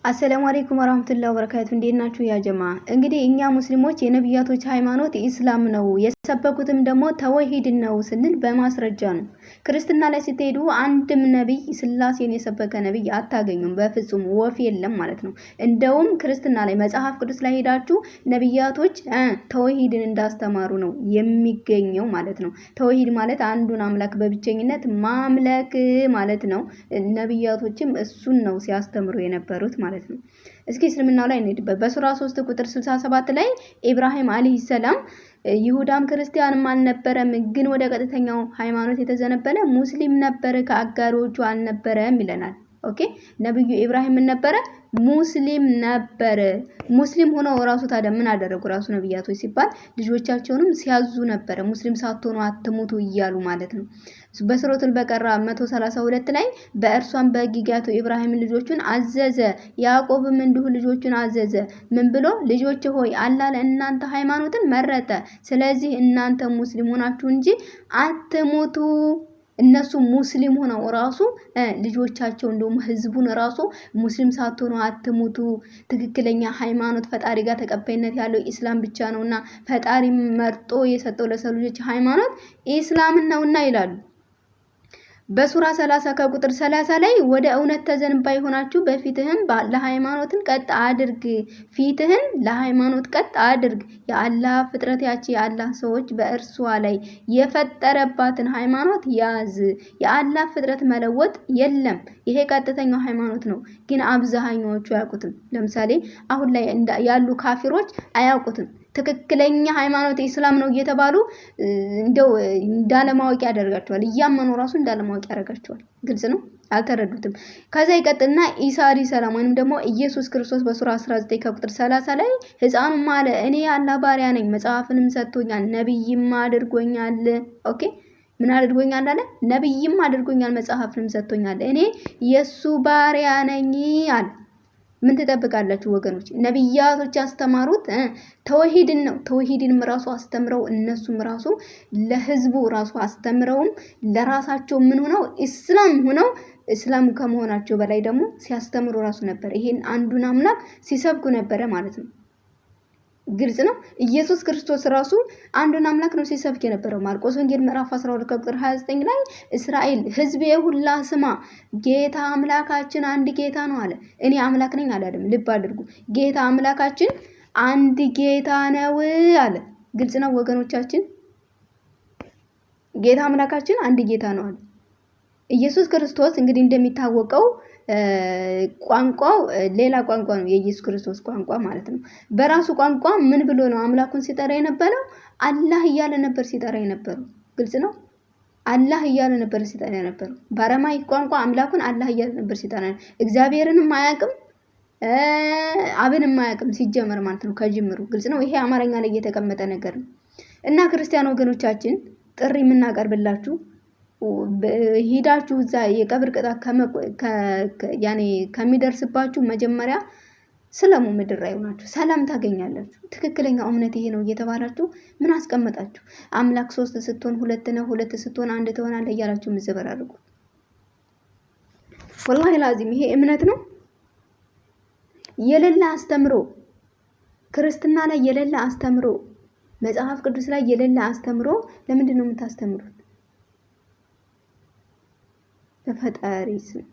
አሰላሙ አለይኩም ወራህመቱላሂ ወበረካቱ። እንዴት ናችሁ ያ ጀማ? እንግዲህ እኛ ሙስሊሞች የነቢያቶች ሃይማኖት ኢስላም ነው፣ የሰበኩትም ደግሞ ተውሂድ ነው ስንል በማስረጃ ነው። ክርስትና ላይ ስትሄዱ አንድም ነቢይ ስላሴን የሰበከ ነቢይ አታገኙም። በፍጹም ወፍ የለም ማለት ነው። እንደውም ክርስትና ላይ መጽሐፍ ቅዱስ ላይ ሄዳችሁ ነቢያቶች ተውሂድን እንዳስተማሩ ነው የሚገኘው ማለት ነው። ተውሂድ ማለት አንዱን አምላክ በብቸኝነት ማምለክ ማለት ነው። ነቢያቶችም እሱን ነው ሲያስተምሩ የነበሩት ማለት ነው። እስኪ እስልምናው ላይ እንሂድበት። በሱራ 3 ቁጥር 67 ላይ ኢብራሂም አለይሂ ሰላም ይሁዳም ክርስቲያንም አልነበረም፣ ግን ወደ ቀጥተኛው ሃይማኖት የተዘነበለ ሙስሊም ነበር፣ ከአጋሪዎቹ አልነበረም ይለናል። Okay፣ ነብዩ ኢብራሂም ምን ነበረ? ሙስሊም ነበር። ሙስሊም ሆነው ራሱ ታዲያ ምን አደረጉ? ራሱ ነብያቶች ሲባል ልጆቻቸውንም ሲያዙ ነበረ፣ ሙስሊም ሳትሆኑ አትሙቱ እያሉ ማለት ነው። በሱረቱል በቀራ 132 ላይ በእርሷም በጊጋቱ ኢብራሂም ልጆቹን አዘዘ፣ ያዕቆብም እንዲሁ ልጆቹን አዘዘ። ምን ብሎ? ልጆች ሆይ አላህ ለእናንተ ሃይማኖትን መረጠ፣ ስለዚህ እናንተ ሙስሊም ሆናችሁ እንጂ አትሙቱ። እነሱ ሙስሊም ሆነው ራሱ ልጆቻቸው እንደውም ህዝቡን ራሱ ሙስሊም ሳትሆኑ አትሙቱ፣ ትክክለኛ ሃይማኖት ፈጣሪ ጋር ተቀባይነት ያለው ኢስላም ብቻ ነውና ፈጣሪ መርጦ የሰጠው ለሰው ልጆች ሃይማኖት ኢስላምን ነውና ይላሉ። በሱራ 30 ከቁጥር 30 ላይ ወደ እውነት ተዘንባይ ሆናችሁ በፊትህም ለሃይማኖትን ቀጥ አድርግ፣ ፊትህን ለሃይማኖት ቀጥ አድርግ። የአላህ ፍጥረት ያቺ የአላህ ሰዎች በእርሷ ላይ የፈጠረባትን ሃይማኖት ያዝ። የአላህ ፍጥረት መለወጥ የለም። ይሄ ቀጥተኛው ሃይማኖት ነው፣ ግን አብዛኛዎቹ አያውቁትም። ለምሳሌ አሁን ላይ ያሉ ካፊሮች አያውቁትም። ትክክለኛ ሃይማኖት ኢስላም ነው እየተባሉ እንደው እንዳለማወቅ ያደርጋቸዋል። እያመኑ ራሱ እንዳለማወቅ ያደርጋቸዋል። ግልጽ ነው፣ አልተረዱትም። ከዛ ይቀጥልና ኢሳ አለይሂ ሰላም ወይንም ደግሞ ኢየሱስ ክርስቶስ በሱራ 19 ከቁጥር 30 ላይ ሕፃኑም አለ እኔ የአላህ ባሪያ ነኝ፣ መጽሐፍንም ሰጥቶኛል፣ ነብይም አድርጎኛል። Okay፣ ምን አድርጎኛል አለ? ነብይም አድርጎኛል፣ መጽሐፍንም ሰጥቶኛል፣ እኔ የሱ ባሪያ ነኝ አለ። ምን ትጠብቃላችሁ ወገኖች? ነቢያቶች ያስተማሩት ተውሂድን ነው። ተውሂድንም ራሱ አስተምረው እነሱም ራሱ ለህዝቡ ራሱ አስተምረውም ለራሳቸው ምን ሆነው እስላም ሆነው እስላም ከመሆናቸው በላይ ደግሞ ሲያስተምሩ ራሱ ነበር። ይሄን አንዱን አምላክ ሲሰብኩ ነበረ ማለት ነው። ግልጽ ነው። ኢየሱስ ክርስቶስ ራሱ አንዱን አምላክ ነው ሲሰብክ የነበረው። ማርቆስ ወንጌል ምዕራፍ 12 ከቁጥር 29 ላይ እስራኤል ሕዝቤ ሁላ ስማ፣ ጌታ አምላካችን አንድ ጌታ ነው አለ። እኔ አምላክ ነኝ አላለም። ልብ አድርጉ። ጌታ አምላካችን አንድ ጌታ ነው አለ። ግልጽ ነው ወገኖቻችን። ጌታ አምላካችን አንድ ጌታ ነው አለ። ኢየሱስ ክርስቶስ እንግዲህ እንደሚታወቀው ቋንቋው ሌላ ቋንቋ ነው፣ የኢየሱስ ክርስቶስ ቋንቋ ማለት ነው። በራሱ ቋንቋ ምን ብሎ ነው አምላኩን ሲጠራ የነበረው? አላህ እያለ ነበር ሲጠራ የነበረው። ግልጽ ነው። አላህ እያለ ነበር ሲጠራ የነበረው። በአረማይክ ቋንቋ አምላኩን አላህ እያለ ነበር ሲጠራ። እግዚአብሔርንም አያውቅም አብንም አያውቅም ሲጀመር ማለት ነው ከጅምሩ። ግልጽ ነው። ይሄ አማርኛ ላይ የተቀመጠ ነገር ነው። እና ክርስቲያን ወገኖቻችን ጥሪ የምናቀርብላችሁ ሂዳችሁ እዛ የቀብር ቅጣት ያኔ ከሚደርስባችሁ መጀመሪያ ስለሙ ምድር ላይ ሆናችሁ ሰላም ታገኛላችሁ። ትክክለኛው እምነት ይሄ ነው እየተባላችሁ ምን አስቀመጣችሁ? አምላክ ሶስት ስትሆን ሁለት ነው፣ ሁለት ስትሆን አንድ ትሆናለህ እያላችሁ የምትዘበራርቁ ወላሂ ላዚም ይሄ እምነት ነው የሌለ አስተምሮ፣ ክርስትና ላይ የሌለ አስተምሮ፣ መጽሐፍ ቅዱስ ላይ የሌለ አስተምሮ ለምንድን ነው የምታስተምሩት? በፈጣሪ ስም።